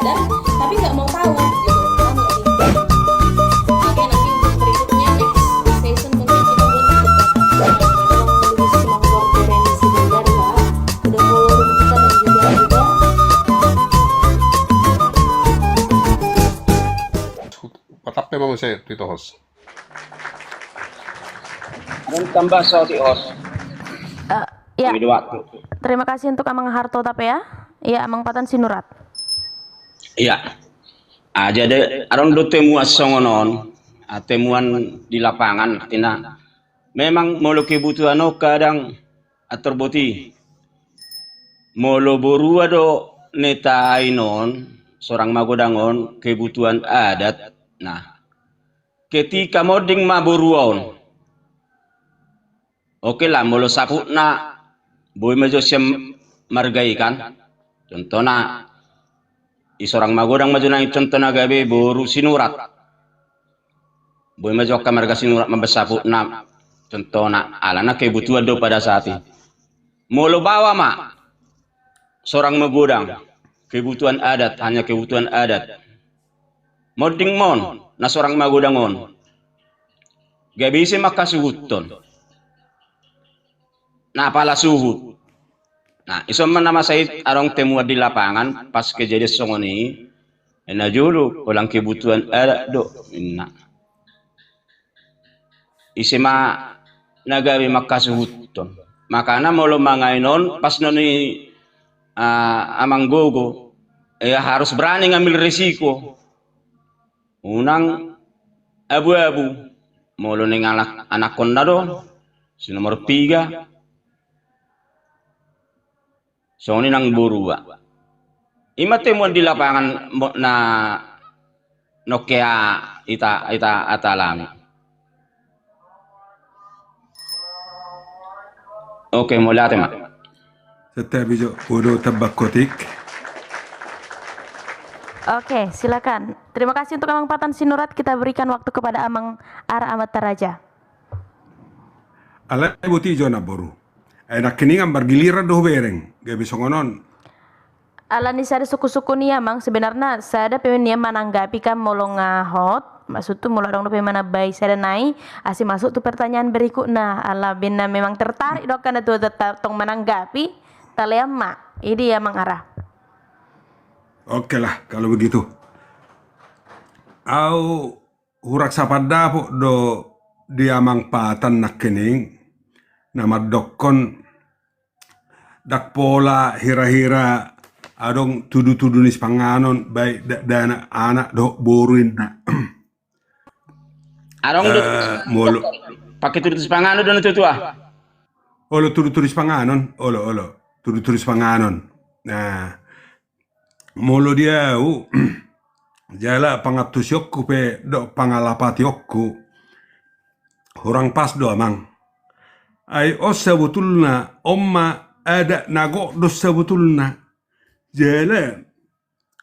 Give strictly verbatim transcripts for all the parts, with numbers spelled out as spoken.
Tapi nggak mau tahu gitu. Paham nggak sih? Oke, nanti untuk berikutnya, next session, mungkin kita buat untuk Bapak. Tolong lebih semangat dari sebentar, Pak. Udah follow room kita dan juga udah. Patap ya, Bang, saya di host. Adong tamba saotik, host. Eh, ya. Terima kasih untuk Amang Harto Tapea. Ya, Amang Patan Sinurat. Iya. Ah, jadi adong do temuan songon on, ah, temuan di lapangan, artina memang molo kebutuhan on kadang atur boti. Molo borua do neta ain on, sorang magodang on, kebutuhan adat. Nah, ketika monding ma borua on, oke lah, molo saputna boi ma jo sian marga i kan. Contohna, i sorang magodang ma jo nai contohna gabe boru Sinurat. Boi ma jo angka marga Sinurat mambaen saputna, contohna, alana kebutuhan do pada saat i. Molo baoa ma sorang magodang, kebutuhan adat, hanya kebutuhan adat. Monding ma on, na sorang magodang on. Gabe ise mangkasuhuthon? Na pala suhut. Nah, ison ma na masa i adong temuan di lapangan, pas kejadian songon i, na jolo, holan kebutuhan adat do, ninna. Ise ma na gabe mangkasuhuthon. Makana molo mangain on, pas non i, ah, Amang Gogo, ya harus berani ngambil resiko. Unang abu-abu. Molo naeng anak, anakkonna do, si nomor piga. Songon i nang borua. I ma temuan di lapangan mo-, na nongke a-, ita, ita, ita alami. Oke, mauliate ma. Santabi jo, bodo tamba hotik. Oke, silakan. Terima kasih untuk Amang Patan Sinurat. Kita berikan waktu kepada Amang Ara Amanta Raja. Alai boti jo na boru. Ai nangkiningan margiliran do hubereng, gabe songon on. Alani sada sungkun-sungkun i, Amang, sebenarna sada pe nian mananggapi kan molo nga hot, maksudhu molo adong dope manambai sada nai, asa masuk tu pertanyaan berikutna, ala bena memang tertarik do kan tu tong mananggapi, talean ma, i dia Amang Ara. Oke lah, kalau begitu. Au Hurang sapandapot do di Amang Patan nangkining, na mandokkon ndang pola hira-hira adong tudu-tudu ni sipanganon, baik da-, dakdanak, anak dohot boru inna. Adong do. Eh, molo. Pake tudu-tudu sipanganon do na tua-tua. Olo tudu-tudu sipanganon, olo, olo. Tudu-tudu sipanganon. Nah, molo di au, jala pangantusionku pe dohot pangalapationku, hurang pas do, Amang. Ai on sabotulna, on ma adat na gok do sabotulna. Jala,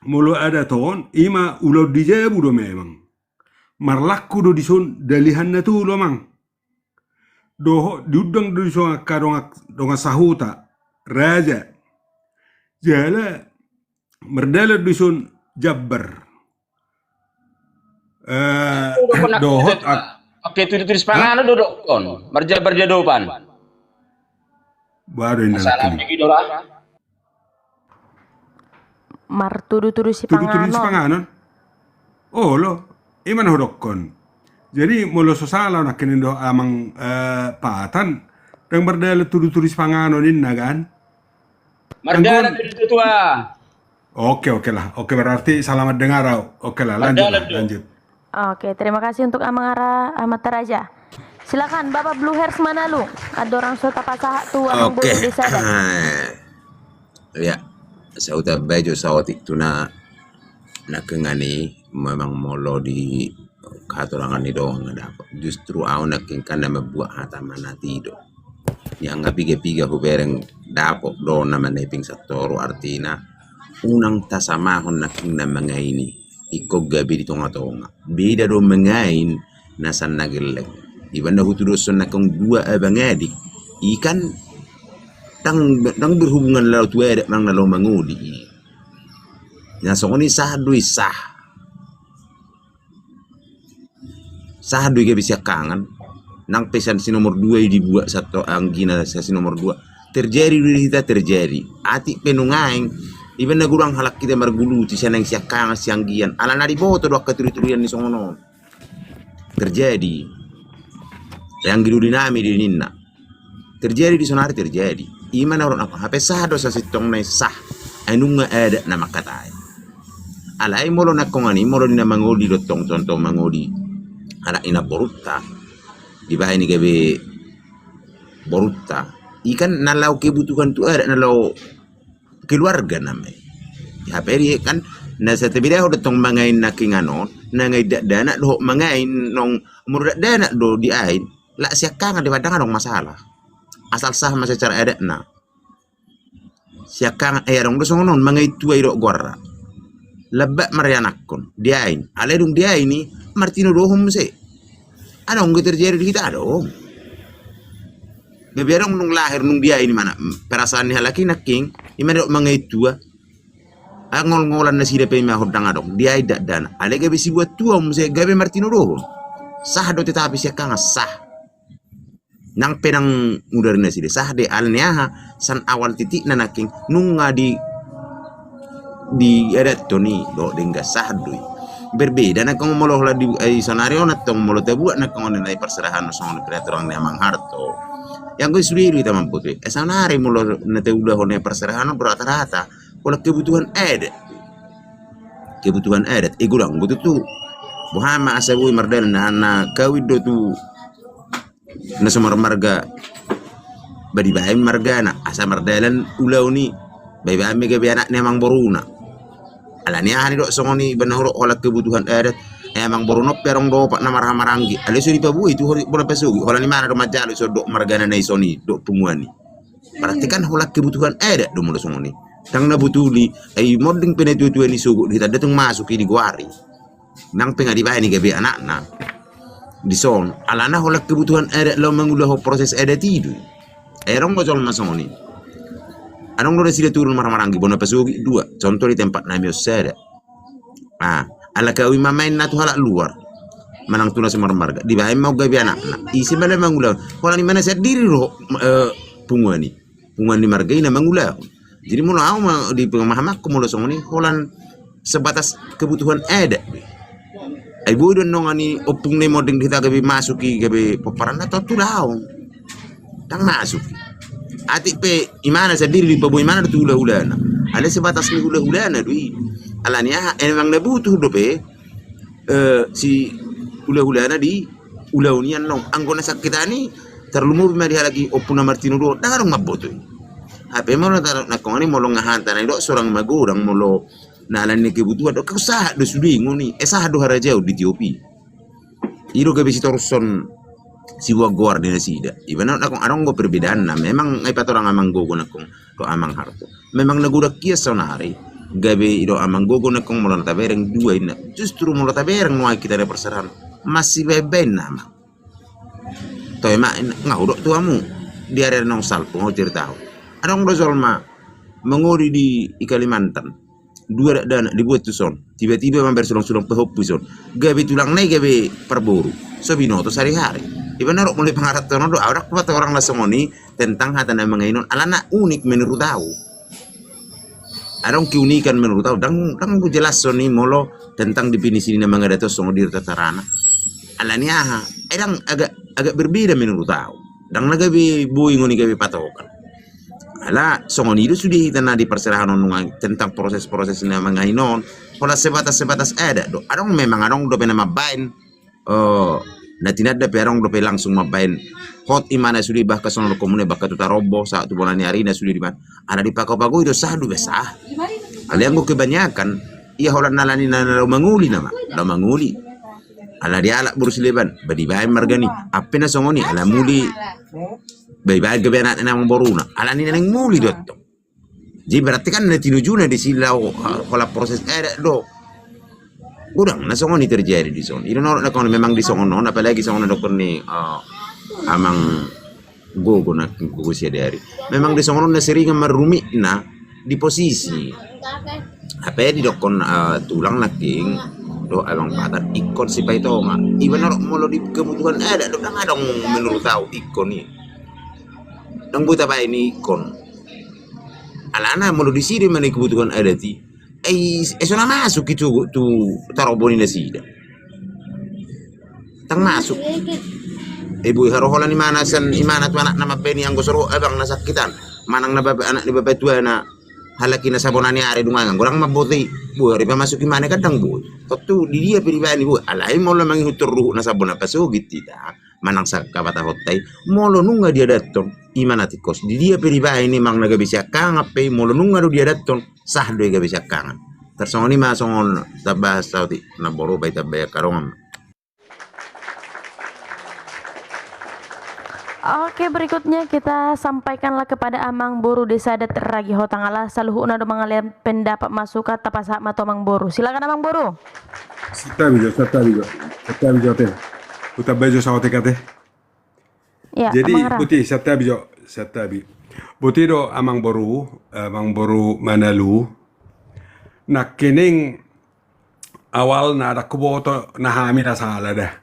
molo adat on, i ma ulaon di jabu do memang. Marlaku do dison dalihan na tolu, Amang. Dohot diundang do dison angka dongan, dongan sahuta, raja. Jala mardalan do dison jambar. Eh, dohot ak-, oke, tudu-tudu sipanganon do dokkon. Marjambar di adopan. Baru ini. Masalah lagi. Martudu-tudu sipanganon. Tudu-tudu sipanganon. Olo, i ma na hudokkon. Jadi, molo so sala nangkining dohot Amang, eh, Patan, ndang mardalan tudu-tudu sipanganon inna kan? Mardalan tudu-tudu tua. Oke, oke lah. Oke, berarti salah mendengar au. Oke lah, lanjut lah, lanjut. Oke, terima kasih untuk Amang Ara, Amanta Raja. Silakan, Bapak Blue Hairs Manalung. Andorang so tapasahat tu Amang Boru Desa adat. Ya, sahuta bae jo saotik tu na nangkiningan i, memang molo di hatorangan ni dongan nga dapot. Justru au nangkiningan na mambuat hata manat i do. Nian nga piga-piga hubereng dapot do na manepeng satoru, artina unang tasamahon nangkiningan na mangain i. Ingkon gabe di tonga-tonga. Beda do mangain na sian na gelleng. Iba na hutudoshon nangkin dua abang adik. I kan ndang, ndang berhubungan laho tu adat manang na laho mangoli i. Na songon i sah do i, sah. Sah do i gabe siangkangan. Nang pe sian si nomor dua i dibuat sato anggina sian si nomor dua. Terjadi do di hita, terjadi. Atik pe nunga aeng, iba na godang halak hita marguluti sian naeng siangkangan sianggian. Alana diboto do angka turi-turian ni songon on. Terjadi. Yang di duli nami di ninna. Terjadi di sonari terjadi. Ima na urut nangkon. Hape sah do sasintongna i, sah. Ai nunga adat na mangkatai. Alai molo nangkon ani, molo di na mangoli do tong, contoh mangoli anak ni namborunta, dibaen i gabe borunta. I kan na laho kebutuhan tu adat, na laho keluarga nama i. Hape i kan na sai tabedaon do tong mangain na kinganon, na mangain dakdanak dohot mangain nong molo dakdanak do diain, lak siangkangan, di pandang adong masalah. Asal sah ma secara adatna. Siangkangan, eh, adong do songon on, mangain tua i do goarna. Lambak marianakhon, diain. Alai dung diain i, martinodohon muse. Adong do terjadi di hita, adong. Gabe adong nung lahir, nung diain i mana, perasaan ni halak i nangkin, ima didok mangain tua. Angolngolan nasida pe ima hondang adong, diain dakdanak. Alai gabe sibuat tua muse, gabe martinodohon. Sah do tetapi siangkangan, sah. Nang pe nang mudar nasida, sah do i, alani aha, sian awal titikna nangkin, nunga di, diadathon i, dohot denggan, sah do i. Berbeda nangkin molo holan di, eh, sonari on antong molo tabuat nangkin on na i parserahan songon peraturan ni Amang Harto. Yang gue sudah itu kita mampu tu. Eh, sonari molo na taulahon na i parserahan on rata-rata. Holan kebutuhan adat. Kebutuhan adat. Eh, godang, betul tu. Boha ma asa boi mardalan na, na kawin do tu na so marmarga, ba dibaen margana, asa mardalan ulaon i, ba dibaen ma gabe anak ni amang boruna. Alani aha nidok songon i, ba na hudok holan kebutuhan adat, eh, amang boruna pe adong do opat na marhahamaranggi, alai so dipaboa i tu bona pasogit, holan i mana do manjalo i so dok margana na i songon i, dok punguan i. Berarti kan holan kebutuhan adat do molo songon i. Ndang na botul i, ai monding pe na tua-tua ni sogot, hita ndang tung masuk i digoari. Nang pe nga dibaen i gabe anakna. Dison, alana holan kebutuhan adat laho mangulahon proses adat i do. Ai adong do jolma songon i. Adong do nasida turun marhahamaranggi, bona pasogit dua. Contoh di tempat nami on sada. Ah, ala kawin ma main na tu halak luar. Manang tu na so marmarga. Dibaen ma on gabe anakna. Ise ma laho mangulahon. Holan i ma na sandiri do, eh, punguan i. Punguan ni marga i na mangulahon. Jadi molo au ma di pemahamanku molo songon i holan sebatas kebutuhan adat. Ai boi do nongan i ompung na i monding di hita gabe masuk i gabe pomparanna, tontu daong. Ndang masuk. Atik pe imana sandiri dipaboa imana do tu hula-hulana. Alai sebatas ni hula-hulana do i. Alani aha, emang na butuh dope, eh, si hula-hulana di ulaon i annon. Anggo na sakkitan i, tarlumobi ma di halak i ompung na martinodohon, ndang adong mamboto i. Hape molo na, na, nangkon i molo nga hanta na nidok sorang magodang molo na alani kebutuhan do, kau sahat do sude ngoni, eh, sahat do harajaon di tiop i. I do gabe sitorushon sibuat goar di nasida. Iba na nangkon adong do perbedaanna, memang ai patorang amang gogo nangkon. Dohot amang Harto. Memang na godang hian saonari, gabe didok amang gogo nangkon molo na tabereng dua inna. Justru molo tabereng nuaeng hita na parserahan, masibaen-baen nama. Toe ma inna, nga hudok tu hamu. Di ari-ari naung salpu, nga huceritahu. Adong do jolma mangoli di, di Kalimantan. Dua dakdanak dibuat tuson. Tiba-tiba mambayar sulang-sulang pahompu dison. Gabe tulangna i gabe parboru. So binoto sari-hari. Iba na dok molo i pangarantoan on do, au ndang patorang na songon i, tentang hata na mangain on, alana unik menurut au. Adong keunikan menurut au, ndang, ndang hujelashon i molo tentang definisi ni na mangadat on songon dia tataranna. Alani aha? Eh, ndang agak, agak berbeda menurut au. Ndang na gabe boi ngoni gabe patokan. Ala songon i do sude hita na di parserahan on nunga tentang proses-proses na mangain on. Holan sebatas-sebatas adat do. Adong memang adong dope na mambaen Oh, na tinanda pe adong dope langsung mambaen. Hot imana sude bahkan songon komuna bahkan tu tarombo, sahat tu bona ni arina sude dibaen. Ala dipagogoi do sah do be sah. Alai anggo kebanyakan, ia holan na alani na laho mangoli nama, laho mangoli. Ala dialap boru sileban, ba dibaen marga ni, ampe na songon i, ala muli, ba dibaen gabe anak ni amang boruna, alani na naeng muli do tong. Jadi berarti kan na tinujuna disi laho, ha, holan proses adat do. Godang na songon i terjadi dison. I do na hudok nangkon memang di songon on, apalagi songon na dokkon ni, eh, amang gogo na gogo sadari. Memang di songon on na seringan marumitna, di posisi. Hape didokkon, eh, tulang nangkin dohot abang patar, ingkon Sipaitonga. Iba na ro molo di kebutuhan adat do, ndang adong menurut au ingkon i. Ndang boi tabaen ingkon. Alana molo disi do i manang kebutuhan adat i, eh, eh, so na masuk i tu, tu tarombo ni nasida. Ndang masuk. Eh, boi haroholan imana sian imana tu anakna mambaen i, anggo so ro abangna sakkitan, manang na bapa, anak ni bapa tuana, halak i na sabona ni ari dungan, anggo ndang mamboto i, boi haroholan pamasuk imana kan ndang boi. Tontu di dia pe dibaen i boi. Alai molo mangihuthon ruhut na sabona pasogit hita, manang sangkapatahonta i, molo nunga diadathon, imana tingkos. Di dia pe dibaen i, manang na gabe siangkangan pe i, molo nunga do diadathon, sah do i gabe siangkangan. Tarsongon i ma songon tamba saotik na boru, baen tamba i angka dongan. Oke, berikutnya kita sampaikanlah kepada Amang Boru Desa Adat Ragi Hotang, ala saluhutna do mangalehon pendapat masukan, tapasahat ma tu Amang Boru. Silakan Amang Boru. Santabi jo, santabi jo. Santabi jo ate. Hutamba jo saotik ate. Ya, jadi Amang Ra. Boti, santabi jo, santabi. Boti do Amang Boru, Amang Boru Manalu. Nangkining awalna ndang huboto na hami na sala da.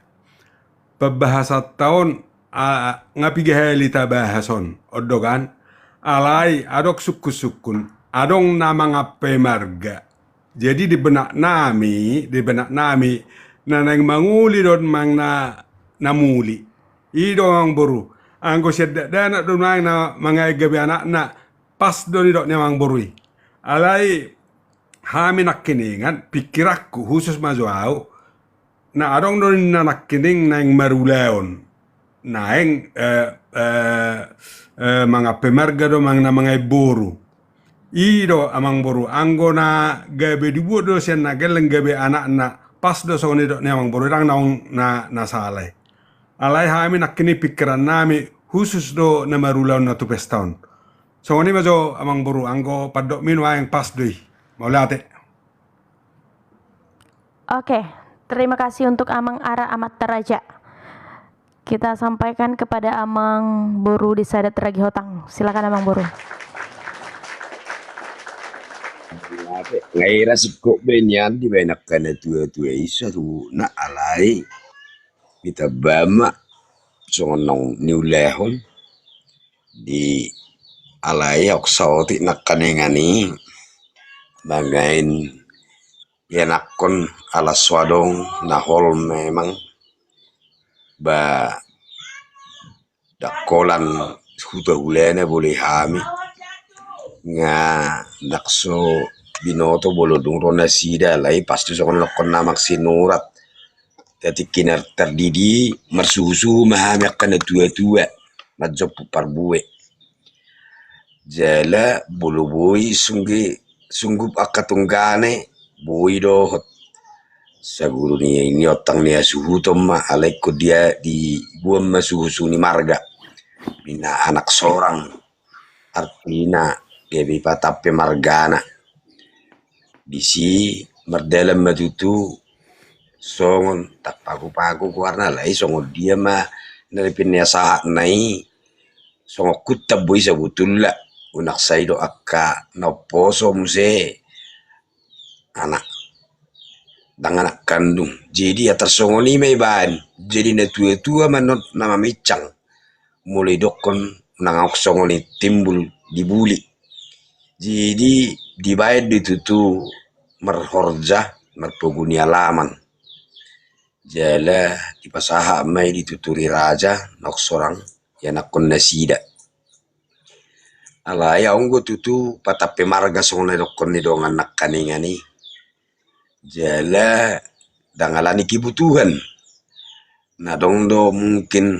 Pambahasanta on, a, nga piga hali tabahas on, on do kan? Alai adong sungkun-sungkun, adong na mangampe marga. Jadi di benak nami, di benak nami, na naeng mangoli do manang na, na muli. I do Amang Boru. Anggo sian dakdanak do manang na mangae gabe anakna, pas do nidok ni Amang Boru i. Alai hami nangkiningan, pikiranku, khusus ma jo au, na adong do ninna nangkining naeng marulaon, naeng, eh, eh, eh, mangampe marga do manang na mangae boru. I do Amang Boru, anggo na gabe dibuat do sian na gelleng gabe anakna, pas do songon nidok ni Amang Boru, ndang naung na, na sala i. Alai hami nangkining pikiran nami, khusus do na marulaon na tu pesta on. Songon i ma jo Amang Boru, anggo pandokmi nuaeng pas do i. Mauliate. Oke, terima kasih untuk Amang Ara Amanta Raja. Kita sampaikan kepada Amang Boru Desa Adat Ragi Hotang. Silakan Amang Boru. Nga hira singkop be nian dibaen angka na tua-tua i saluhutna, alai ditamba ma songon naung niulahon. Di alai ahu saotik nangkiningan i mangae ianakhon, ala so adong na hol memang, ba ndang holan hutahulana boli hami. Nga ndang so binoto molo dung ro nasida, alai pasti songon nidokhon na mangsinurat. Jadi tingki na tardidi, marsuhusuhu ma hami angka na tuatua manjompu parbue. Jala molo boi sungge, sunggup angka tunggane, boi dohot saguru ni, ni ontang ni hasuhuton ma, alai ingkon dia diboan ma suhusuhu ni marga. Mina anak sorang, artina gabe patampe margana. Disi mardalan ma tutu songon ndang pagu-pagu goarna, alai songon dia ma na pinasahatna i, songon hutam do i sabotulna. Unang sai do angka na umposo muse anak, ndang anak kandung. Jadi ia tarsongon i ma ibaen. Jadi na tuatua ma na mamincang. Molo idokhon unang ahu songon i timbul di buli. Jadi dibaen do i tutu marhorja, marpogu ni alaman. Jala dipasahat ma i dituturi raja, naung sorang ianakhon nasida. Alai ahu anggo tutu patampe marga songon na nidokhon ni dongan nangkiningan i. Jala ndang alani kebutuhan. Na adong do mungkin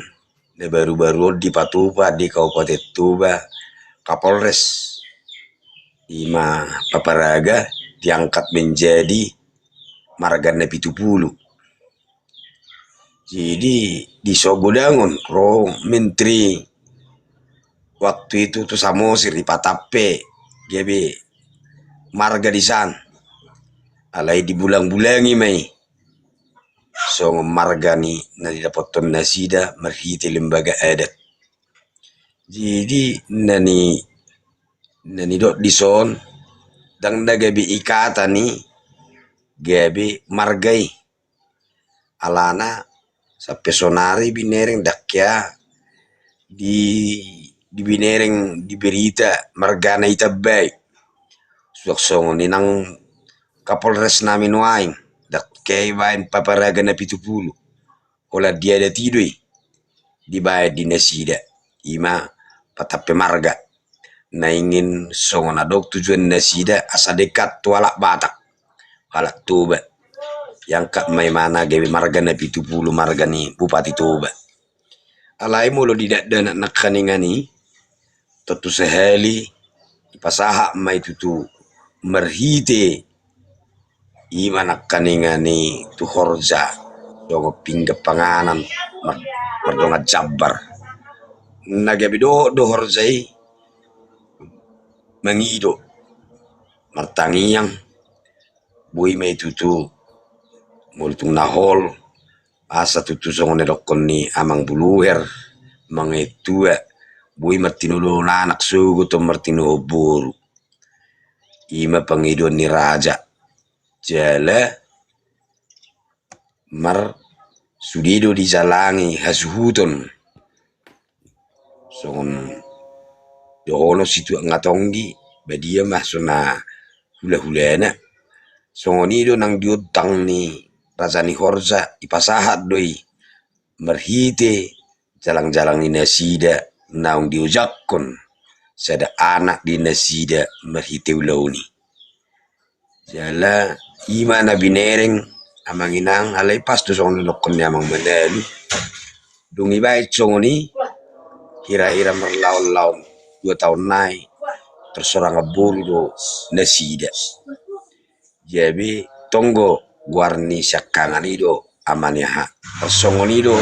na baru-baru on dipatupa di Kabupaten Toba, Kapolres i ma Paparaga diangkat menjadi marga na pitu pulu. Jadi di so godang on ro menteri waktu itu tu Samosir, dipatampe gabe marga di san. Alai dibulang-bulangi ma i songon marga ni na didapothon nasida marhite lembaga adat. Jadi na ni, na nidok dison, ndang na gabe ikatan i gabe marga i. Alana sampe sonari binereng ndang hea di, di binereng di berita margana i tambai. Suang songon i nang Kapolres nami nuaeng, ndang hea ibaen paparaga na pitu pulu. Holan di adat i do i dibaen di nasida, ima patampe marga. Na ingin songon adong tujuan nasida asa dekat tu halak Batak, halak Toba. Iangkat ma imana gabe marga na pitu pulu, marga ni Bupati Toba. Alai molo di dakdanak nangkaningan i, tontu sahali dipasahat ma i tutu marhite ima nangkaningan i tu horja, songon pinggan panganan, mar-, mardongan jambar. Na gabe dohot do horja i mangido, martangiang, boi ma i tutu molo tung na hol, asa tutu songon na didokkon ni amang buluher, amang etua, boi martinodohon anak sogot on martinodohon boru. Ima pangidoan ni raja. Jala marsude do dijalangi hasuhuton. Songon dohonon situak nga tonggi, badia ma so na hulahulana. Songon i do nang di ontang ni raja ni horja, dipasahat do i marhite jalangjalang ni nasida naung diojakhon sada anak di nasida marhite ulaon i. Jala ima na binereng amang inang, alai pas do songon na didokkon ni amang Manalu. Dung dibaen songon i, hirahira marlaonlaon dua taon nai, tarsorangan boru do nasida. Gabe tonggo goar ni siangkangan i do Ama ni Aha. Tarsongon i do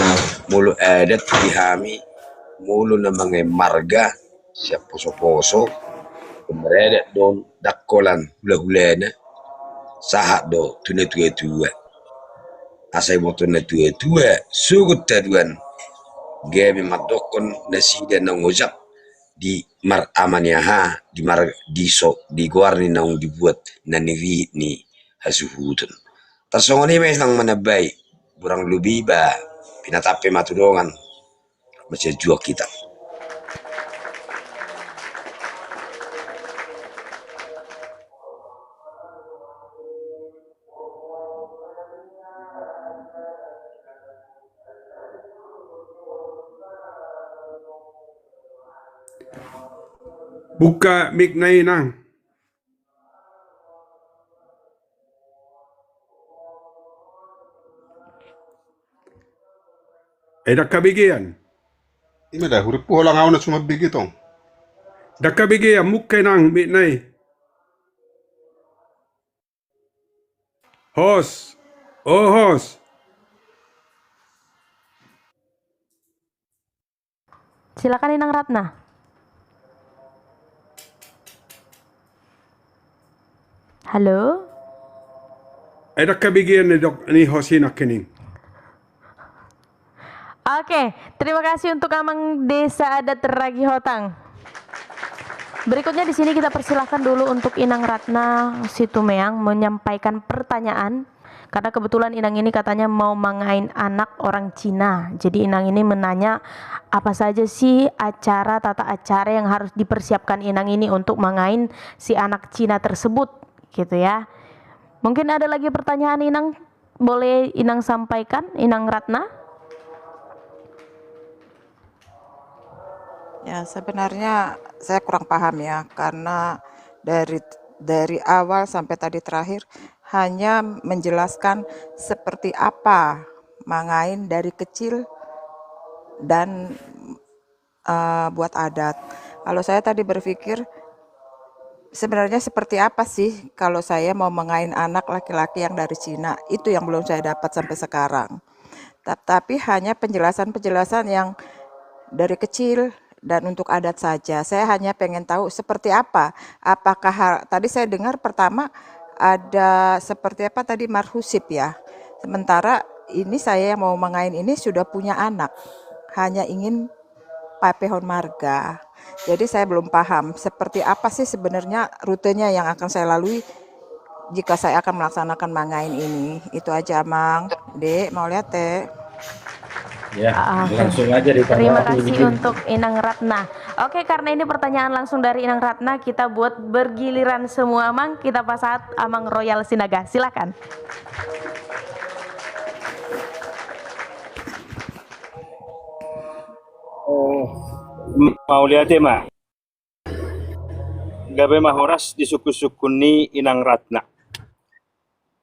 molo adat di hami, molo na mangain marga sian posoposo, maradat do on, ndang holan hulahulana, sahat do tu natuatua. Asa diboto natuatua sogot haduan, gabe mandokkon nasida naung ojak di mar-, Ama ni Aha, di mar-, di so-, di goar ni naung dibuat na nirihit ni hasuhuton. Tarsongon i ma i nang manambai, kurang lobi ba pinatampe ma tu dongan. Masianjuang hita. Buka mic na, Inang. Eh, ndang habegean. Ima da, hurippu holan ahu na so mambege tong. Ndang habegean, buka, Inang, mic na i. Host. Oh, host. Silakan, Inang Ratna. Halo? Eh, ndang habegean ni dok-, ni host i nangkining. Oke, terima kasih untuk Amang Desa Adat Ragi Hotang. Berikutnya di sini kita persilahkan dulu untuk Inang Ratna Situmeang menyampaikan pertanyaan. Karena kebetulan Inang ini katanya mau mangain anak orang Cina. Jadi Inang ini menanya, apa saja sih acara, tata acara yang harus dipersiapkan Inang ini untuk mangain si anak Cina tersebut, gitu ya. Mungkin ada lagi pertanyaan Inang, boleh Inang sampaikan, Inang Ratna? Ya, sebenarnya saya kurang paham ya, karena dari, dari awal sampai tadi terakhir hanya menjelaskan seperti apa mangain dari kecil dan, eh, buat adat. Kalau saya tadi berpikir, sebenarnya seperti apa sih kalau saya mau mangain anak laki-laki yang dari Cina? Itu yang belum saya dapat sampai sekarang. Tetapi hanya penjelasan-penjelasan yang dari kecil dan untuk adat saja. Saya hanya pengen tahu seperti apa. Apakah ha-, tadi saya dengar pertama ada seperti apa tadi, marhusip ya. Sementara ini saya yang mau mangain ini sudah punya anak. Hanya ingin papehon marga. Jadi saya belum paham seperti apa sih sebenarnya rutenya yang akan saya lalui jika saya akan melaksanakan mangain ini. Itu aja, Amang. Dek, mauliate. Ya, ah, oke. Langsung aja di Terima kasih untuk Inang Ratna. Oke, karena ini pertanyaan langsung dari Inang Ratna, kita buat bergiliran semua, Amang. Kita pasahat Amang Royal Sinaga. Silakan. Oh, mauliate ma. Gabe ma horas di sungkun-sungkun ni Inang Ratna.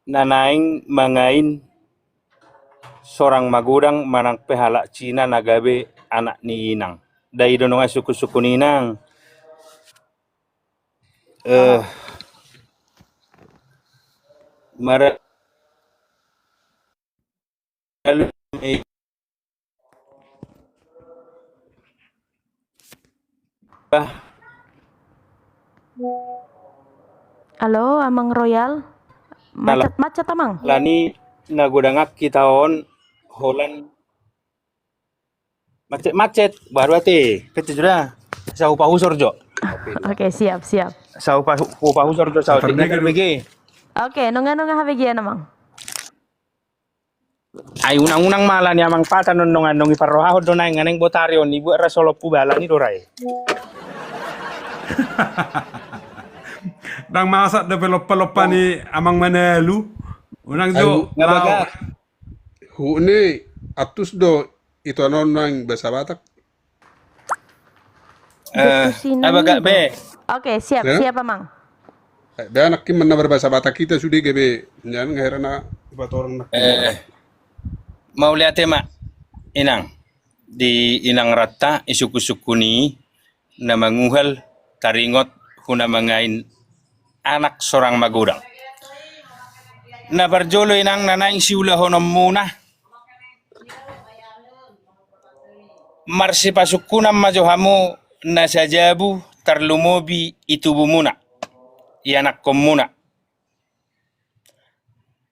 Na naeng mangain sorang magodang manang pe halak Cina na gabe anak ni inang. Dai do nunga sungkun-sungkun inang. Eh, mara Halo, Amang Royal. Macet-macet, Amang. Lani na godang hita on holan macet-macet, baru ate. Kecil sudah. Sahupa husor jo. Oke, siap, siap. Sahupa husor jo, sahupa husor. Oke, nunga-nunga habegean, Amang. Ai unang-unang ma ala ni Amang Pata nondongan nunga diparrohahon do naeng, naeng botari on dibuat ra so lompu bala ni do ra i. Ndang masak dope lompa-lompa ni Amang Manalu. Unang jo. Huhut ni, antus do ito annon nang bahasa Batak. Eh, Abaga be. Oke, siap, siap, Amang. Be anak ki mana berbahasa Batak kita sudah gabe nyan ngaheran na ibat orang nak. Eh, mauliate ma, Inang. Di Inang Ratna, i sungkun-sungkun i, na manguhal taringot hu na mangain anak sorang magodang. Na parjolo Inang na naeng siulahononmuna, marsipasungkunan ma jo hamu na sajabu tarlumobi i tubumuna, i anakkonmuna.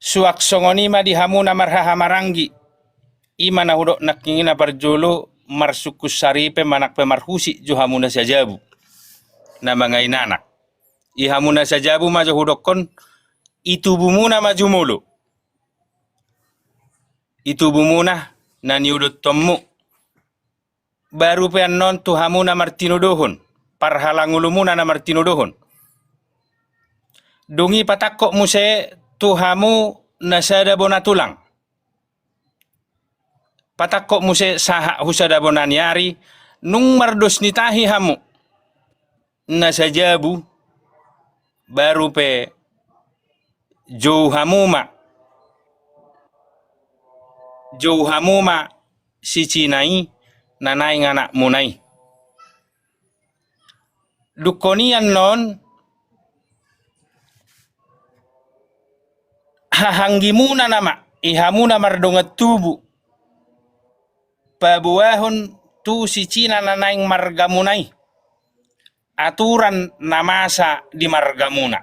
Suang songon i ma di hamu na marhahamaranggi, i ma na hudok nangkin i na parjolo marsungkun saripe manang pe marhusip jo hamu na sajabu. Na mangain anak. I hamu na sajabu ma jo hudokkon, i tubumuna ma jumolo. I tubumuna na niuduttonmu. Baru pe annon tu hamu na martinodohon, parhalangulumuna na martinodohon. Dung i patangkok muse tu hamu na sada bona tulang. Patangkok muse sahat hu sada bona ni ari, nung mardos ni tahi hamu. Na sajabu, baru pe jou hamu ma. Jou hamu ma si Cina i na naeng anakmuna i. Dungkon i annon hahanggimuna nama, i hamu na mardongan tubu. Paboahon tu si Cina na naeng margamuna i. Aturan na masa di margamuna.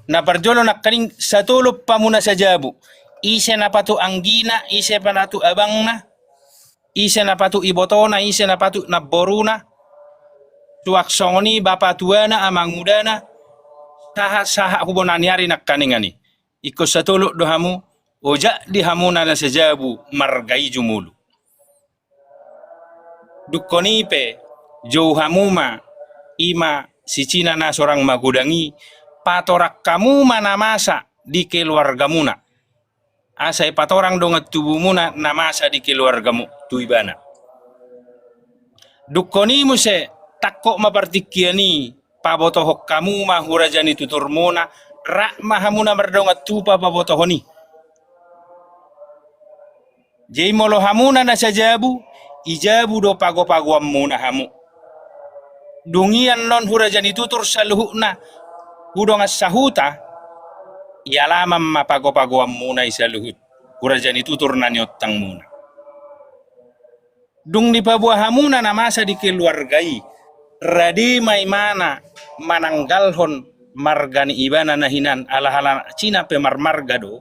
Na parjolo nangkaning satolop hamu na sajabu. Ise na patut anggina, ise na patut abangna, ise na patut ibotona, ise na patut namboruna. Suang songon i bapa tuana, amang udana, sahat-sahat hu bona ni ari nangkaningan i. Ingkon satolop do hamu, ojak di hamu na na sajabu marga i jumolo. Dungkon i pe, jou hamu ma, i ma si Cina na sorang magodang i, patorang hamu ma na masa di keluargamuna. Asa ipatorang dongan tubumuna na masa di keluargamu tu ibana. Dungkon i muse, tangkok ma partingkian i, pabotohon hamu ma hu raja ni tuturmuna, rap ma hamu na mardongan tubu pabotohon i. Jadi molo hamu na na sajabu, i jabu do pago-pagoanmuna hamu. Dung i annon hu raja ni tutur saluhutna, hu dongan sahuta, i alaman ma pago-pagoanmuna i saluhut, hu raja ni tutur na niontangmuna. Dung dipaboa hamu na na masa di keluarga i, rade ma imana mananggalhon marga ni ibana na hinan, ala halak Cina pe marmarga do,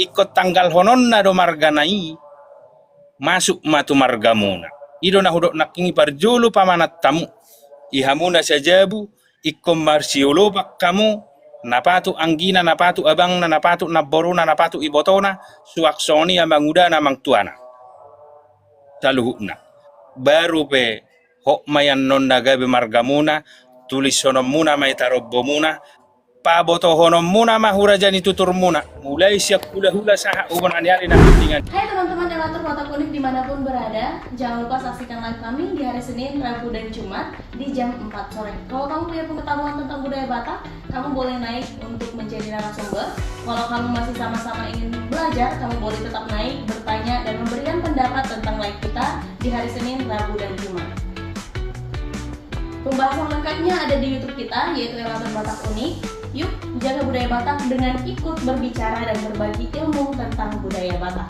ingkon tanggalhononna do margana i, masuk ma tu margamuna. I do na hudok nangkin i, parjolo pamanat hamu, i hamuna sajabu, ingkon marsiolopan hamu, na patut anggina, na patut abangna, na patut namboruna, na patut ibotona, suang songon i amangudana, amangtuana, saluhutna. Baru pe hot ma i annon na gabe margamuna, tulishononmuna ma i tarombomuna, pabotohononmuna ma hu raja ni tuturmuna, mulai sian hulahula sahat tu bona ni ari na hurang. Hai teman-teman Elator Batak Unik dimanapun berada, jangan lupa saksikan live kami di hari Senin, Rabu, dan Jumat di jam empat sore. Kalau kamu punya pengetahuan tentang budaya Batak, kamu boleh naik untuk menjadi narasumber. Kalau kamu masih sama-sama ingin belajar, kamu boleh tetap naik, bertanya, dan memberikan pendapat tentang live kita di hari Senin, Rabu, dan Jumat. Pembahasan lengkapnya ada di YouTube kita, yaitu Elator Batak Unik. Yuk, jaga budaya Batak dengan ikut berbicara dan berbagi ilmu tentang budaya Batak.